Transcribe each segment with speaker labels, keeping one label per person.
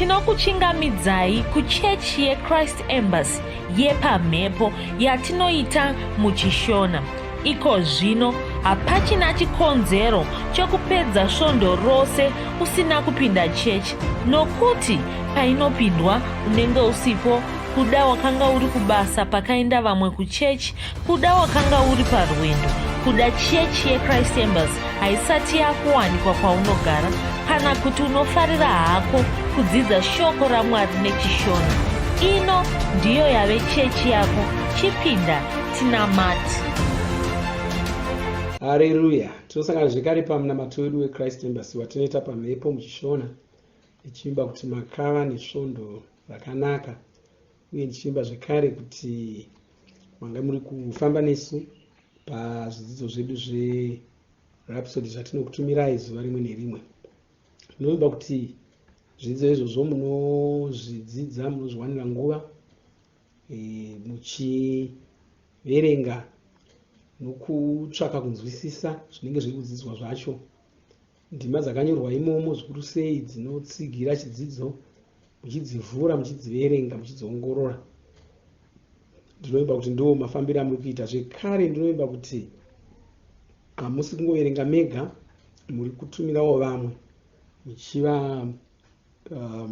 Speaker 1: Tinokuchingamidzai kuchechi yeChrist Embassy yepamhepo yatinoita muchiShona. Iko zvino hapachina chikonzero chokupedza svondo rose usina kupinda chechi nokuti painopindwa unenge usipo kuda wakanga uri kubasa pakaenda vamwe kuchechi kuda wakanga uri parwendo kuda chechi yechrist embassy haisati yakuwanikwa kwaunogara kana kuti unofarira hako kudzidza shoko ramwari nechishona ino ndiyo yave chechi yako chipinda tinamati
Speaker 2: Hareruya! Tinosangana zvekare pamunamato wedu weChrist Embassy watinoita pamhepo muchishona ndichivimba kuti makava nesvondo rakanaka uye ndichivimba zvekare kuti manga muri kufamba nesu pazvidzidzo zvedu zveRhapsody zvatinokutumirai zuva rimwe nerimwe. Ndinovimba kuti zvidzidzo izvozvo munozvidzidza, munozviwanira nguva e, muchiverenga nokutsvaka kunzwisisa zvinenge zviri kudzidzwa zvacho. Ndima dzakanyorwa imomo zvikuru sei dzinotsigira chidzidzo muchidzivhura muchidziverenga muchidziongorora. Ndinovimba kuti ndiwo mafambiro amuri kuita. Zvekare ndinovimba kuti hamusi kungoverenga mega, muri kutumirawo vamwe muchiva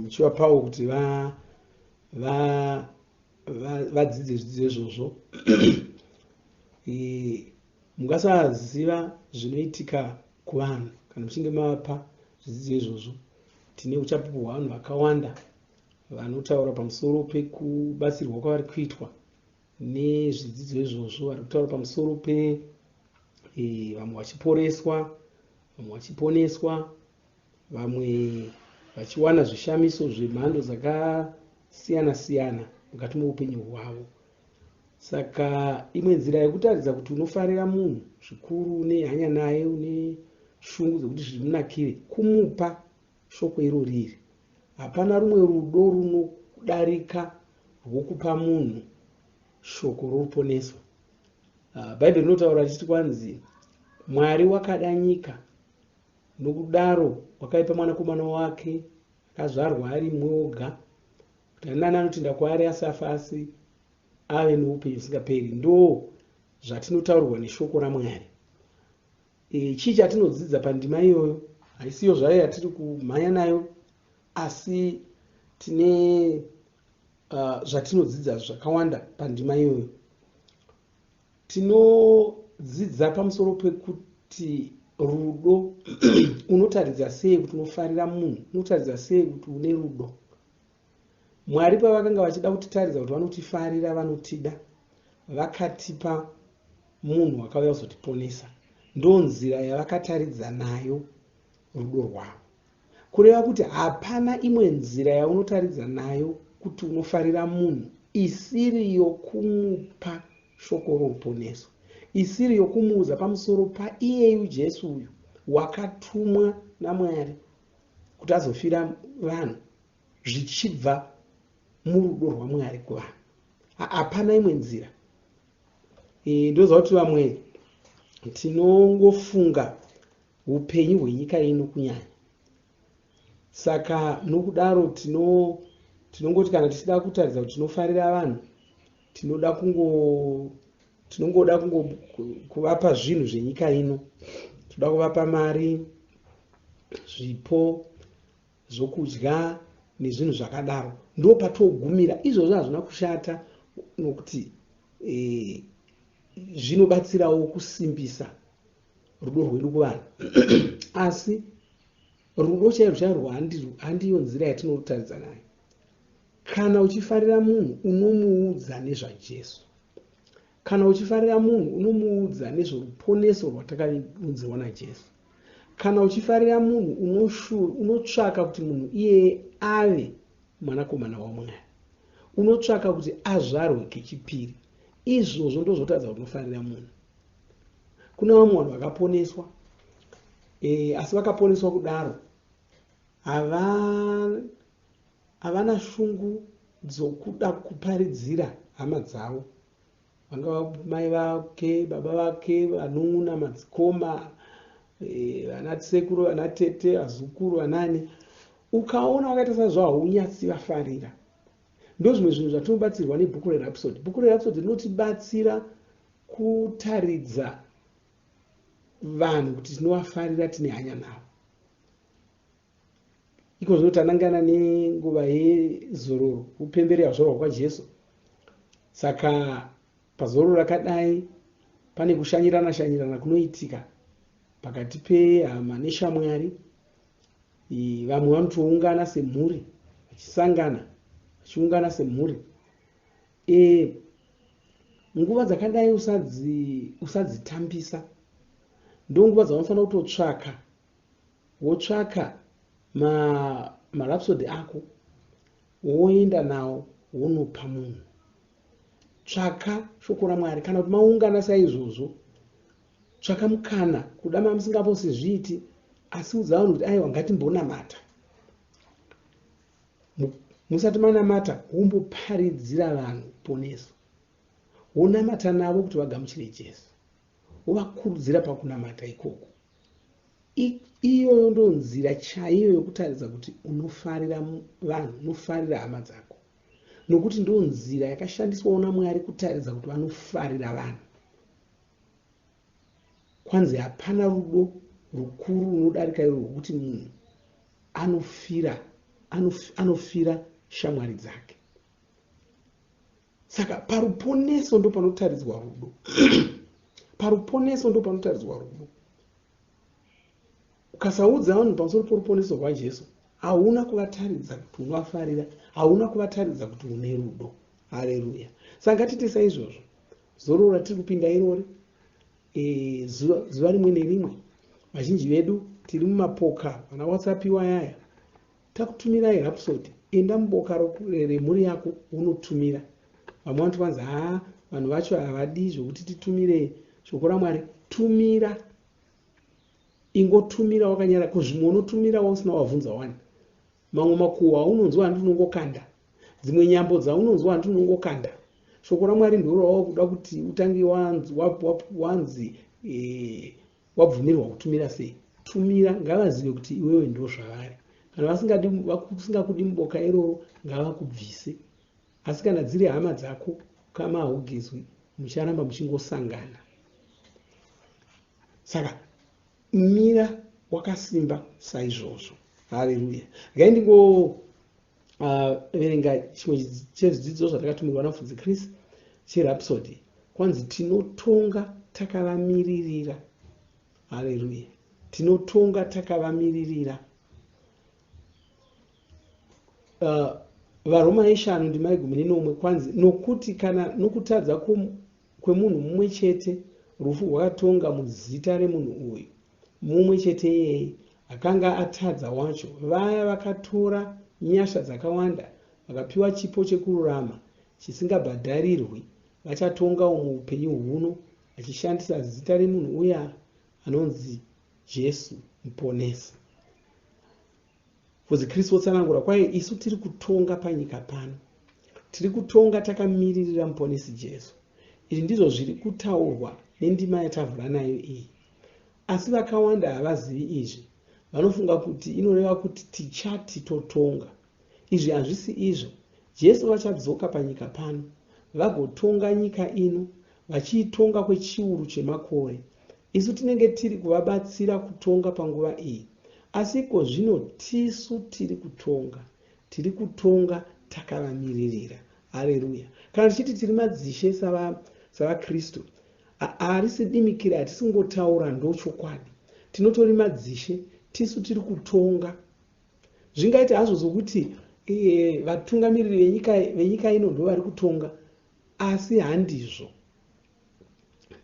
Speaker 2: muchivapawo kuti va vadzidze zvidzidzo izvozvo. Mungasaziva zvinoitika kuvanhu kana muchinge mavapa zvidzidzo izvozvo. Tine uchapupu hwavanhu vakawanda vanotaura pamusoro pekubatsirwa kwavari kuitwa nezvidzidzo izvozvo, vari kutaura pamusoro pe e, vamwe vachiporeswa, vamwe vachiponeswa, vamwe vachiwana zvishamiso zvemhando dzakasiyana siyana mukati meupenyu hwavo. Saka imwe nzira yekutaridza kuti unofarira munhu zvikuru, une hanya naye, une shungu dzekuti zvimunakire, kumupa shoko irori iri. Hapana rumwe rudo runodarika rwokupa munhu shoko roruponeso. Ah, Bhaibheri rinotaura richiti kwanzi Mwari wakada nyika nokudaro wakaipa mwanakomana wake akazvarwa ari mumwe oga kuti ani nani anotenda kwaari asafa asi ave noupenyu husingaperi. Ndo zvatinotaurirwa neshoko raMwari. E, chii chatinodzidza pandima iyoyo? Haisiyo zvayo yatiri kumhanya nayo, asi tine zvatinodzidza zvakawanda pandima iyoyo. Tinodzidza pamusoro pekuti rudo unotaridza sei kuti unofarira munhu, unotaridza sei kuti une rudo. Mwari pavakanga vachida kutitaridza kuti vanotifarira, vanotida, vakatipa munhu wakauya kuzotiponesa. Ndonzira yavakataridza nayo rudo rwavo. Kureva kuti hapana imwe nzira yaunotaridza nayo kuti unofarira munhu isiri yokumupa shoko roruponeso, isiri yokumuudza pamusoro paiyeyu Jesu uyu wakatumwa naMwari kuti azofira vanhu zvichibva murudo rwaMwari kuvanhu. Hapana imwe nzira. E, ndoziva kuti vamwe tinongofunga upenyu hwenyika ino kunyanya. Saka nokudaro tino tinongoti kana tichida kutaridza kuti tinofarira vanhu tinoda kungo tinongoda kungo kuvapa zvinhu zvenyika ino toda kuvapa mari zvipo zvokudya nezvinhu zvakadaro ndopatogumira izvozvo hazvina kushata nokuti e, zvinobatsirawo kusimbisa rudo rwedu kuvanhu asi rudo chairwo chairwo handiyo nzira yatinorutaridza nayo kana uchifarira munhu unomuudza nezvajesu kana uchifarira munhu unomuudza nezvoruponeso rwatakaunzirwa najesu Kana uchifarira munhu unotsvaka kuti munhu iyeye ave mwanakomana waMwari. Unotsvaka kuti azvarwe kechipiri. Izvozvo ndozvotaridza kuti unofarira munhu. Kune vamwe vanhu vakaponeswa e, asi vakaponeswa kudaro havana shungu dzokuda kuparidzira hama dzavo vangava mai vake baba vake vanun'una madzikoma eh, vana sekuru vana tete vazukuru vanani. Ukaona wakaita saizvo haunyatsivafarira. Ndozvimwe zvinhu zvatinobatsirwa nebhuku reRhapsody. Bhuku reRhapsody rinotibatsira kutaridza vanhu kuti tinovafarira, tine hanya navo. Iko zvino tanangana nenguva yezororo, kupemberera kuzvarwa kwaJesu. Saka pazororo rakadai pane kushanyirana shanyirana kunoitika pakati pehama neshamwari. Vamwe vanotoungana semhuri vachisangana, vachiungana semhuri. Nguva dzakadai usadzitambisa. Ndonguva dzaunofanira kutotsvaka, wotsvaka marhapsody ako, woenda nawo wonopa munhu. Tsvaka shoko raMwari. Kana kuti maungana saizvozvo, tsvaka mukana, kuda mamusingambosizviiti, asi udza vanhu kuti aiwa, ngatimbonamata. Musati manamata, womboparidzira vanhu poneso, wonamata navo kuti vagamuchire Jesu, wovakurudzira pakunamata ikoko. Iyoyo ndo nzira chaiyo yokutaridza kuti unofarira vanhu, unofarira hama dzako, nokuti ndo nzira yakashandiswawo naMwari kutaridza kuti vanofarira vanhu. Kwanzi hapana rudo rukuru runodarika irwo rwokuti munhu anofira shamwari dzake. Saka paruponeso ndo panotaridzwa rudo. Paruponeso ndo panotaridzwa rudo. Ukasaudza vanhu pamusoro poruponeso rwaJesu, hauna kuvataridza kuti unovafarira, hauna kuvataridza kuti une rudo. Hareruya. Saka ngatiite saizvozvo. Zororo ratiri kupinda irori, zuva rimwe nerimwe, vazhinji vedu tiri mumapoka vana WhatsApp iwayaya, takutumirai Rhapsody. Enda muboka remhuri yako unotumira. Vamwe vanoti kwanzi haa, vanhu vacho havadi zvokuti titumire shoko raMwari. Tumira, ingotumira wakanyara. Kuzvimwe unotumira wausina wavhunza wani. Mamwe makuhwa aunonzwa handi unongokanda, dzimwe nyambo dzaunonzwa handi unongokanda. Shoko raMwari ndiro rawava kuda kuti utange wanzi wabvumirwa kutumira sei. Tumira, ngavazive kuti iwewe ndo zvavari. Kana vasingakudi muboka iroro, ngavakubvise. Asi kana dziri hama dzako, kama haugezwi, mucharamba muchingosangana. Saka mira wakasimba saizvozvo. Haleluya. Regai ndingo verenga chimwe chezvidzidzo zvatakatumirwa naMufudzi Chris cheRhapsody. Kwanzi tinotonga takavamiririra. Haleluya. Tinotonga takavamiririra. VaRoma 5 ndima 17, kwanzi nokuti kana nokutadza kwemunhu mumwe chete rufu rwakatonga muzita remunhu uyu mumwe chete iyeye akanga atadza wacho, vaya vakatora nyasha dzakawanda vakapiwa chipo chekururama chisingabhadharirwi vachatongawo muupenyu huno vachishandisa zita remunhu uya anonzi Jesu Muponesi. Mufudzi Kristu wotsanangura kwai isu tiri kutonga panyika pano, tiri kutonga takamiririra Muponesi Jesu. Izvi ndizvo zviri kutaurwa nendima yatavhura nayo iyi. Asi vakawanda havazivi izvi. Vanofunga kuti inoreva kuti tichati totonga. Izvi hazvisi izvo. Jesu vachadzoka panyika pano vagotonga nyika ino, vachiitonga kwechiuru chemakore. Isu tinenge tiri kuvabatsira kutonga panguva iyi. Asi iko zvino tisu tiri kutonga. Tiri kutonga takavamiririra. Hareruya. Kana tichiti tiri madzishe savaKristu, harisi dimikira hatisi kungotaura, ndochokwadi. Tinotori madzishe, tisu tiri kutonga. Zvingaita hazvo sokuti vatungamiriri venyika ino ndo vari kutonga, asi handizvo.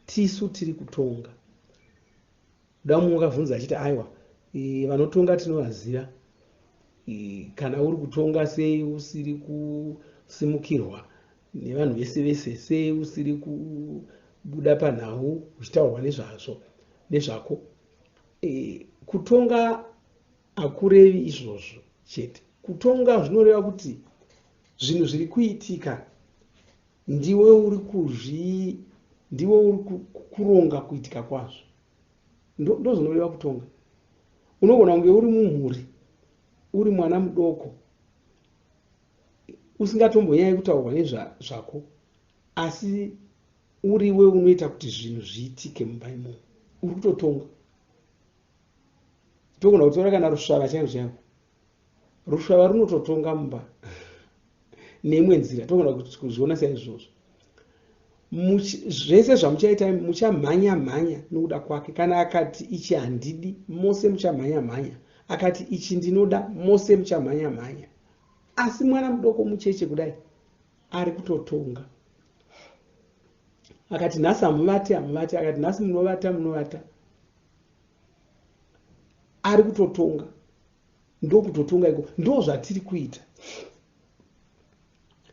Speaker 2: Tisu tiri kutonga. Kuda mumwe wakabvunza achiti aiwa, vanotonga tinovaziva. Kana uri kutonga sei usiri kusimukirwa nevanhu vese vese, sei usiri kubuda panhau uchitaurwa nezvazvo nezvako? Kutonga hakurevi izvozvo chete. Kutonga zvinoreva kuti zvinhu zviri kuitika ndiwe uri kuronga kuitika kwazvo. Ndo zvinoreva kutonga. Unogona kunge uri mumhuri. uri mwana mudoko usingatombonyanyi kutaurwa nezvako, asi uriwe unoita kuti zvinhu zviitike mumba imomo, uri kutotonga. Togona kutora kana rusvava chairo chairo, rusvava runototonga mumba neimwe nzira, togona kuzviona saizvozvo. Zvese zvamuchaita muchamhanya mhanya nokuda kwake. Kana akati ichi handidi, mose muchamhanya mhanya. Akati ichi ndinoda, mose muchamhanya mhanya. Asi mwana mudoko mucheche kudai ari kutotonga. Akati nhasi hamuvati, hamuvati. Akati nhasi munovata, munovata. Ari kutotonga. Ndokutotonga iko. Ndo zvatiri kuita.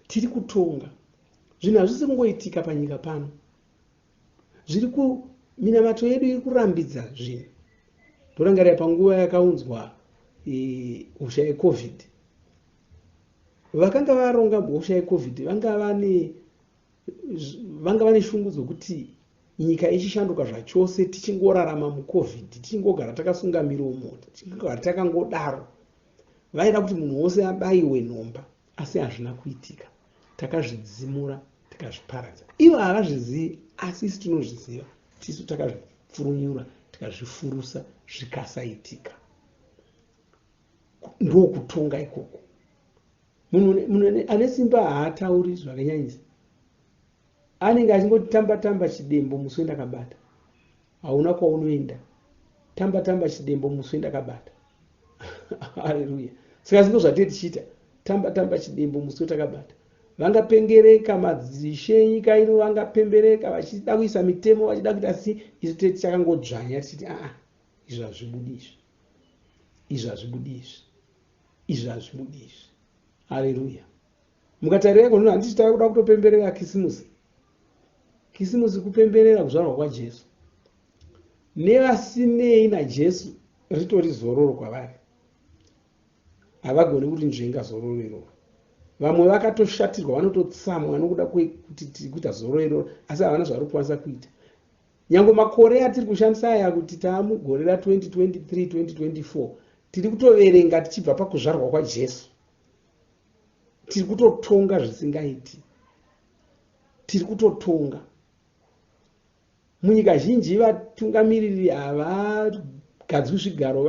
Speaker 2: Tiri kutonga. Zvinhu hazvisi kungoitika panyika pano. Zviri ku minamato yedu iri kurambidza zvinhu. Ndorangarira panguva yakaunzwa hosha yeCovid. Vakanga varonga hosha yeCovid vanga vane shungu dzokuti nyika ichishanduka zvachose, tichingorarama muCovid, tichingogara takasunga miromo, tichingogara takangodaro. Vaida kuti munhu wose abayiwe nhomba, asi hazvina kuitika. Takazvidzimura, tikazviparadza. Ivo havazvizivi, asi isu tinozviziva. Tisu takazvipfurunyura, tikazvifurusa, zvikasaitika. Ndokutonga ikoko. Munhu ane simba haatauri zvakanyanyisa. Anenge achingoti tamba tamba chidembo muswe ndakabata. Hauna kwaunoenda. Tamba tamba chidembo muswe ndakabata. Haleluya. Saka zvinhu zvatiri tichiita, tamba tamba chidembo muswe takabata. Vangapengereka madzishe enyika ino, vangapembereka vachida kuisa mitemo, vachida kuita si, isu tete takangodzvanya tichiti aa, izvi hazvibudi izvi. Izvi hazvibudi izvi. Izvi hazvibudi izvi. Haleluya. Mukatarira iko zvino handiti tava kuda kutopemberera Kisimusi. Kisimusi kupemberera kuzvarwa kwaJesu. Nevasinei naJesu ritori zororo kwavari. Havagoni kurinzvenga zororo iroro. Vamwe vakatoshatirwa, vanototsamwa nokuda kwekuti tiri kuita zororo iroro, asi havana zvavari kukwanisa kuita. Nyange makore atiri kushandisa aya kuti taamugore ra 2023, 2024, tiri kutoverenga tichibva pakuzvarwa kwaJesu. Tiri kutotonga zvisingaiti. Tiri kutotonga. Munyika zhinji vatungamiriri havagadzwi zvigaro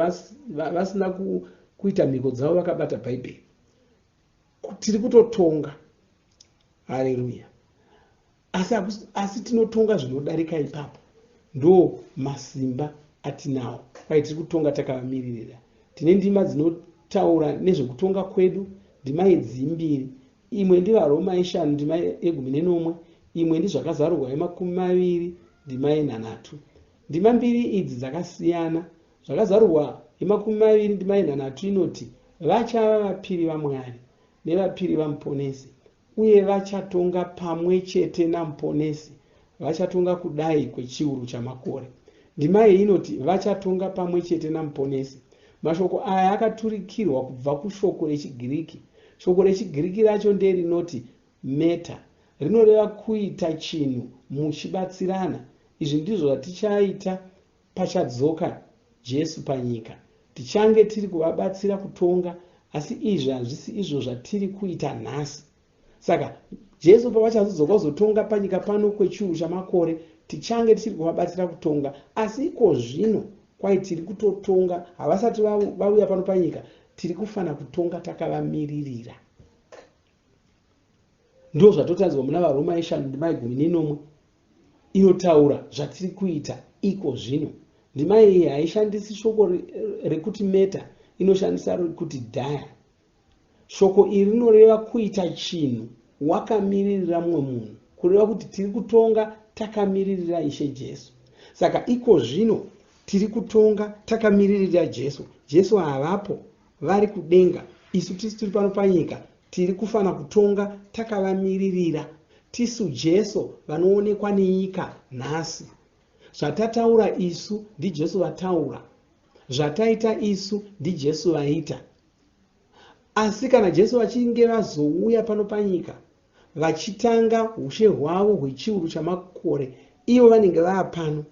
Speaker 2: vasina kuita mhiko dzavo vakabata Bhaibheri. Tiri kutotonga. Haleluya. Asi tinotonga zvinodarika ipapo. Ndo masimba atinawo. Kwai tiri kutonga takavamiririra. Tine ndima dzinotaura nezvekutonga kwedu. Ndima idzi mbiri. Imwe ndivaRoma yeshanu ndima yegumi nenomwe. Imwe ndizvakazarurwa yemakumi maviri ndima yenhanhatu. Ndima mbiri idzi dzakasiyana. Zvakazarurwa yemakumi maviri ndima yenhanhatu inoti vachava vapiri vaMwari nevapiri vaMuponesi, uye vachatonga pamwe chete naMuponesi, vachatonga kudai kwechiuru chamakore. Ndima iyi inoti vachatonga pamwe chete naMuponesi. Mashoko aya akaturikirwa kubva kushoko rechiGiriki. Shoko rechiGiriki racho nderinoti meta, rinoreva kuita chinhu muchibatsirana. Izvi ndizvo zvatichaita pachadzoka Jesu panyika. Tichange tiri kuvabatsira kutonga, asi izvi hazvisi izvo zvatiri kuita nhasi. Saka Jesu pavachazodzoka kuzotonga panyika pano kwechiuru chamakore, tichange tichiri kuvabatsira kutonga. Asi iko zvino kwai tiri kutotonga, havasati vauya pano panyika, tiri kufanira kutonga takavamiririra. Ndo zvatotaridzwa muna vaRoma yeshanu ndima yegumi nenomwe inotaura zvatiri kuita iko zvino. Ndima iyi haishandisi shoko rekuti meta, inoshandisa rekuti dhaya. Shoko iri rinoreva kuita chinhu wakamiririra mumwe munhu, kureva kuti tiri kutonga takamiririra Ishe Jesu. Saka iko zvino tiri kutonga takamiririra Jesu. Jesu havapo, vari kudenga. Isu tisu tiri pano panyika, tiri kufanira kutonga takavamiririra. Tisu Jesu vanoonekwa nenyika nhasi. Zvatataura isu ndiJesu vataura. Zvataita isu ndiJesu vaita. Asi kana Jesu vachinge vazouya pano panyika vachitanga ushe hwavo hwechiuru chamakore, ivo vanenge vava pano,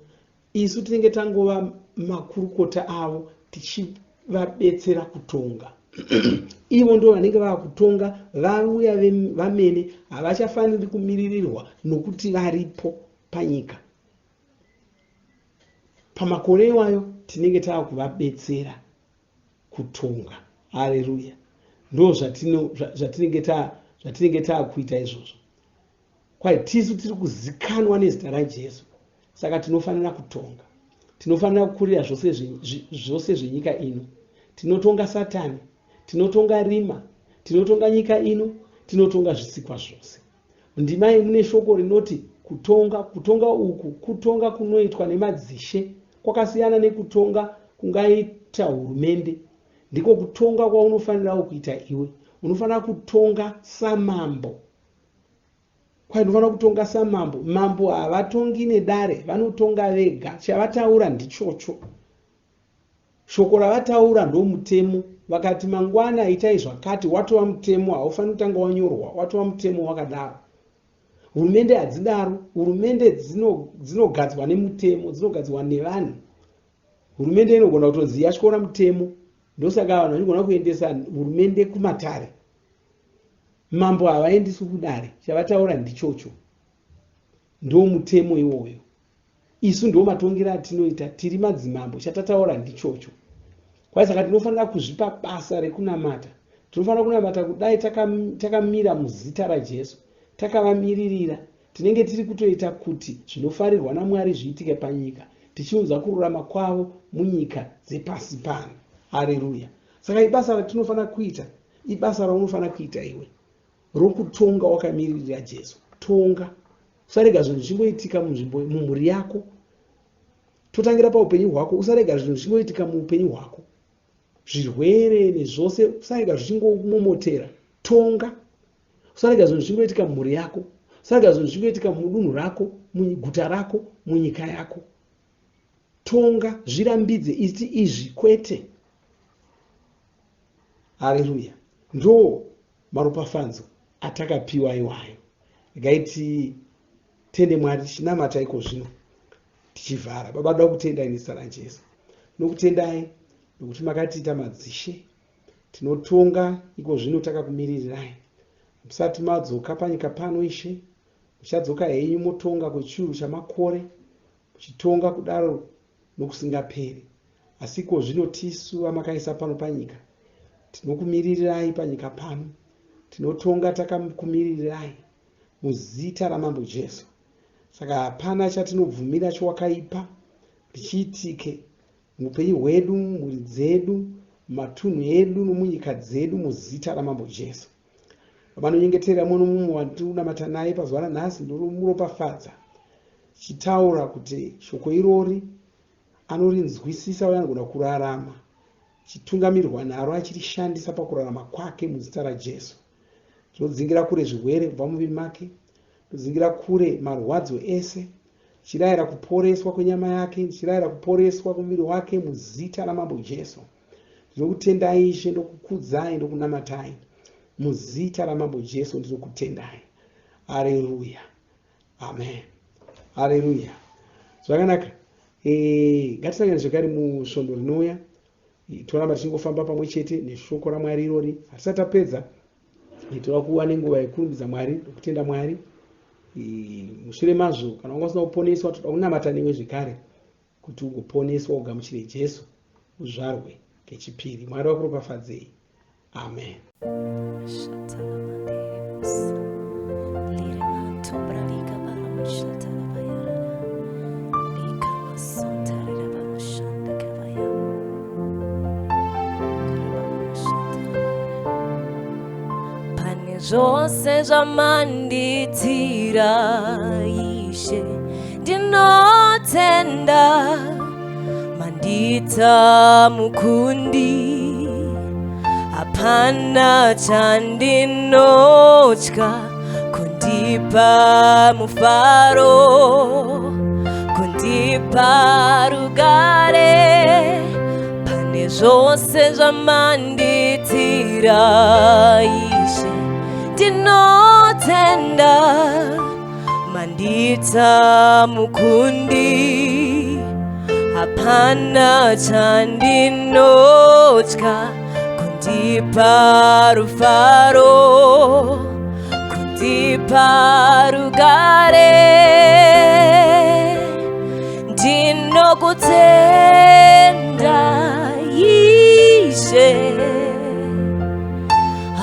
Speaker 2: isu tinenge tangova makurukota avo tichivabetsera kutonga. Ivo ndo vanenge vava kutonga vauya vamene, havachafaniri kumiririrwa nokuti varipo panyika. Pamakore iwayo tinenge tava kuvabetsera kutonga. Hareruya! Ndo zvatinenge taakuita izvozvo. Kwai tisu tiri kuzikanwa nezita raJesu, saka tinofanira kutonga. Tinofanira kukurira zvose zvenyika ino. Tinotonga Satani, tinotonga rima, tinotonga nyika ino, tinotonga zvisikwa zvose. Mundima iyi mune shoko rinoti kutonga. Kutonga uku kutonga kunoitwa nemadzishe, kwakasiyana nekutonga kungaita hurumende. Ndiko kutonga kwaunofanirawo kuita iwe. Unofanira kutonga samambo. Kwai unofanira kutonga samambo. Mambo havatongi nedare, vanotonga vega. Chavataura ndichocho. Shoko ravataura ndomutemo. Vakati mangwana itai zvakati, watova mutemo, haufaniri kutanga wanyorwa, watova mutemo wakadaro. Hurumende hadzidaro. Hurumende dzinogadzwa nemutemo, dzinogadzwa nevanhu. Hurumende inogona kutonzi yatyora mutemo, ndosaka vanhu vachigona kuendesa hurumende kumatare. Mambo havaendeswi kudare, chavataura ndichocho, ndomutemo iwoyo. Isu ndo matongero atinoita, tiri madzimambo, chatataura ndichocho. Kwai saka tinofanira kuzvipa basa rekunamata. Tinofanira kunamata kudai takamira muzita raJesu, takavamiririra. Tinenge tiri kutoita kuti zvinofarirwa naMwari zviitike panyika, tichiunza kururama kwavo munyika dzepasi pano. Hareruya! Saka ibasa ratinofanira kuita, ibasa raunofanira kuita iwe, rokutonga wakamiririra Jesu. Tonga. Usarega zvinhu zvichingoitika munzvimbo, mumhuri yako. Totangira paupenyu hwako. Usarega zvinhu zvichingoitika muupenyu hwako, zvirwere nezvose, usarega zvichingomomotera. Tonga. Usarega zvinhu zvichingoitika mumhuri yako. Usarega zvinhu zvichingoitika mudunhu rako, muguta rako, munyika yako. Tonga, zvirambidze, iti izvi kwete. Hareruya! Ndo maropafadzo atakapiwa iwayo. Regai titende Mwari tichinamata iko zvino tichivhara. Baba, toda kutendai nezita raJesu. Tinokutendai nokuti makatiita madzishe. Tinotonga iko zvino takakumiririrai. Musati madzoka panyika pano, Ishe, muchadzoka henyu motonga kwechiuru chamakore, muchitonga kudaro nokusingaperi. Asi iko zvino tisu vamakaisa pano panyika, tinokumiririrai panyika pano. Tinotonga takakumiririrai muzita raMambo Jesu. Saka hapana chatinobvumira chowakaipa kuti chiitike muupenyu hwedu, mumhuri dzedu, mumatunhu edu nomunyika dzedu muzita raMambo Jesu. Baba, nonyengeterera mumwe nomumwe wandiri kunamata naye pazuva ranhasi, ndinomuropafadza chitaura kuti shoko irori anorinzwisisa uye anogona kurarama chitungamirwa naro achirishandisa pakurarama kwake muzita raJesu. Tinodzingira kure zvirwere kubva muviri make, tinodzingira kure marwadzo ese, tichirayira kuporeswa kwenyama yake, tichirayira kuporeswa kwemuviri wake muzita raMambo Jesu. Ndinokutendai Ishe, ndokukudzai, ndokunamatai muzita raMambo Jesu, ndinokutendai. Areruya, amen. Areruya. Zvakanaka. Ngatisangane zvekare musvondo rinouya. Toramba tichingofamba pamwe chete neshoko raMwari irori. Hatisati tapedza. Toda kuva nenguva yekurumbidza Mwari nokutenda Mwari. Mushure mazvo, kana wanga usina kuponeswa, toda kunamata newe zvekare kuti ugoponeswa, ugamuchire Jesu, uzvarwe kechipiri. Mwari vakuropafadzei. Amen.
Speaker 3: Pane zvose zvamandiitira Ishe, ndinotenda, mandiita mukundi, hapana chandinotya, kundipa mufaro, kundipa rugare pane zvose zvamandiitira Ishe, ndinotenda, mandiita mukundi, hapana chandinotya. Kundipa rufaro, kundipa rugare. Ndinokutenda Ishe,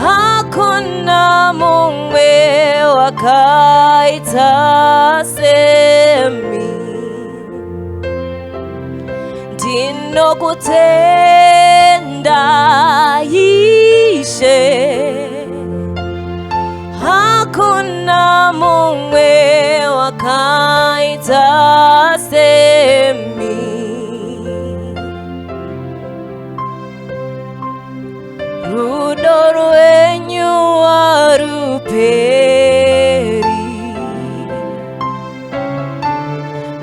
Speaker 3: hakuna mumwe wakaita semi. Ndinokutenda Ishe, hakuna mumwe wakaita semi. Rudo rwenyu haruperi,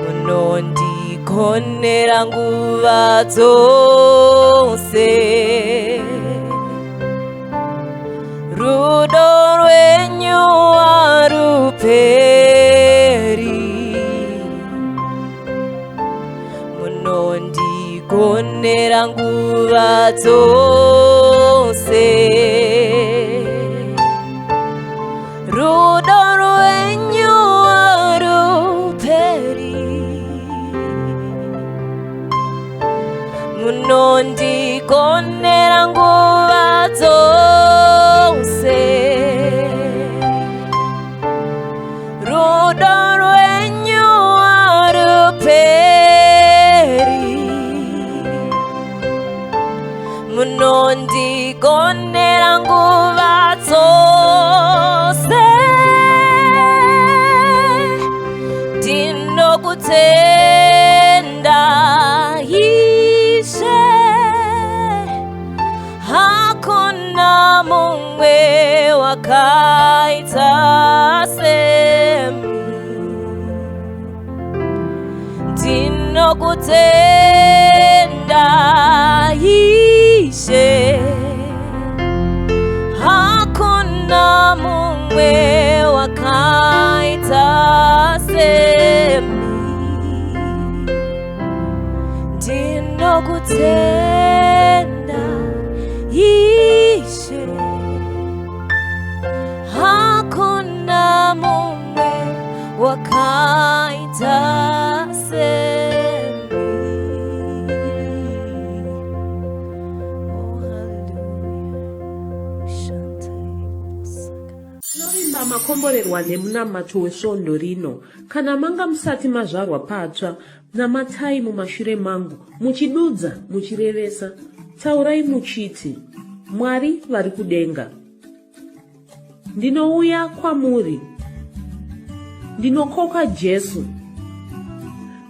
Speaker 3: munondigonera nguva dzose. Rudo rwenyu haruperi, munondigonera nguva dzose. Rudo rwenyu haruperi, munondigonera nguva dzose. Rudo rwenyu haruperi, munondigonera nguva dzose. Ndinokutenda Ishe, hakuna mumwe wakaita semi. Ndinokutenda Ishe, hakuna mumwe wakaita semi. Ndinokutenda Ishe, hakuna mumwe wakaita semi. Oh, hallelujah. Shantari.
Speaker 1: Tinovimba makomborerwa nemunamato wesvondo rino. Kana manga musati mazvarwa patsva, namatai mumashure mangu, muchidudza, muchirevesa. Taurai muchiti, Mwari vari kudenga. Ndinouya kwamuri. Ndinokoka Jesu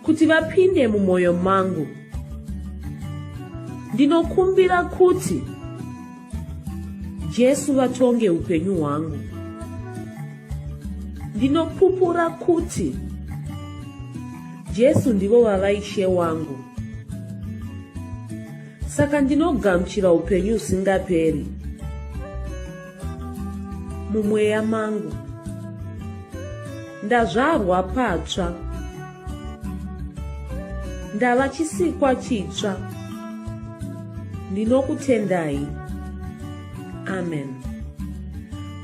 Speaker 1: kuti vapinde mumwoyo mangu. Ndinokumbira kuti Jesu vatonge upenyu hwangu. Ndinopupura kuti Jesu ndivo vava Ishe wangu. Saka ndinogamuchira upenyu husingaperi mumweya mangu. Ndazvarwa patsva. Ndava chisikwa chitsva. Ndinokutendai. Amen.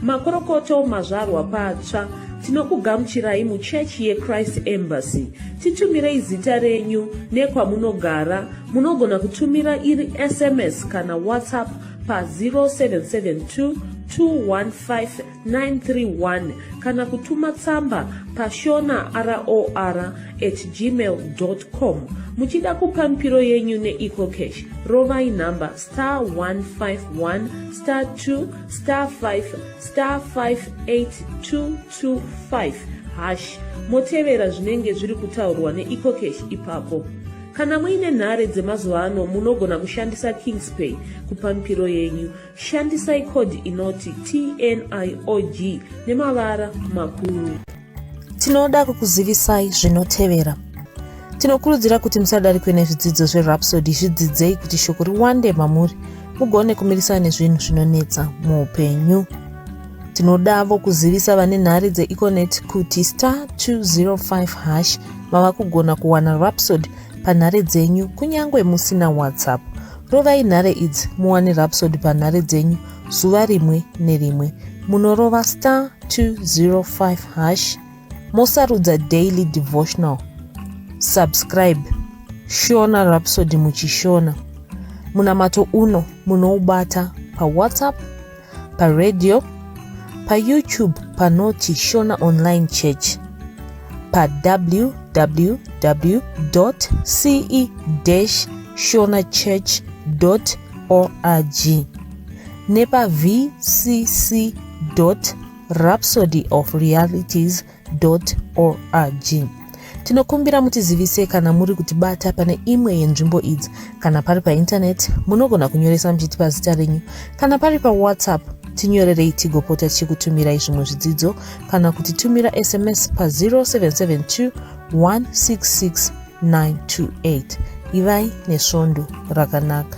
Speaker 1: Makorokoto mazvarwa patsva, tinokugamuchirai muchechi yeChrist Embassy. Titumirei zita renyu nekwamunogara. Munogona kutumira iri SMS kana WhatsApp pa 0772 215 931 kana kutuma tsamba pashona ror at gmail com. Muchida kupa mipiro yenyu neEcoCash, rovai nhamba star 151 star 2 star 5 star 58225 hash, motevera zvinenge zviri kutaurwa neEcoCash ipapo. Kana muine nhare dzemazuva ano, munogona kushandisa Kingspay kupa mipiro yenyu. Shandisai code inoti TNIOG nemavara makuru.
Speaker 4: Tinoda kukuzivisai zvinotevera. Tinokurudzira kuti musadarikwe nezvidzidzo zveRhapsody. Zvidzidzei kuti shoko riwande mamuri, mugone kumirisana nezvinhu zvinonetsa muupenyu. Tinodavo kuzivisa vane nhare dzeEconet kuti star 205 hash mava kugona kuwana Rhapsody panhare dzenyu kunyange musina WhatsApp. Rovai nhare idzi muwane Rhapsody panhare dzenyu zuva rimwe nerimwe. Munorova star 205 hash mosarudza daily devotional. Subscribe Shona Rhapsody muchishona. Munamato uno munoubata paWhatsApp, paradio, paYouTube panoti Shona Online Church, pa www.ce-shonachurch.org nepa vcc.rhapsodyofrealities.org. Tinokumbira mutizivise kana muri kutibata pane imwe yenzvimbo idzi. Kana pari paintaneti, munogona kunyoresa muchitipa zita renyu. Kana pari paWhatsApp, tinyorerei tigopota tichikutumirai zvimwe zvidzidzo kana kutitumira SMS pa 0772 166 928. Ivai nesvondo rakanaka.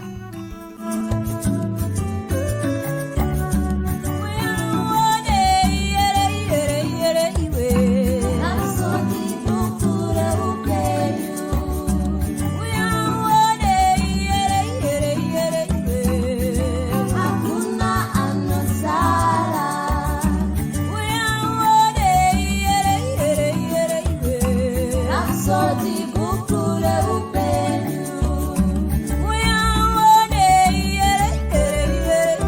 Speaker 3: Hakuna anosara.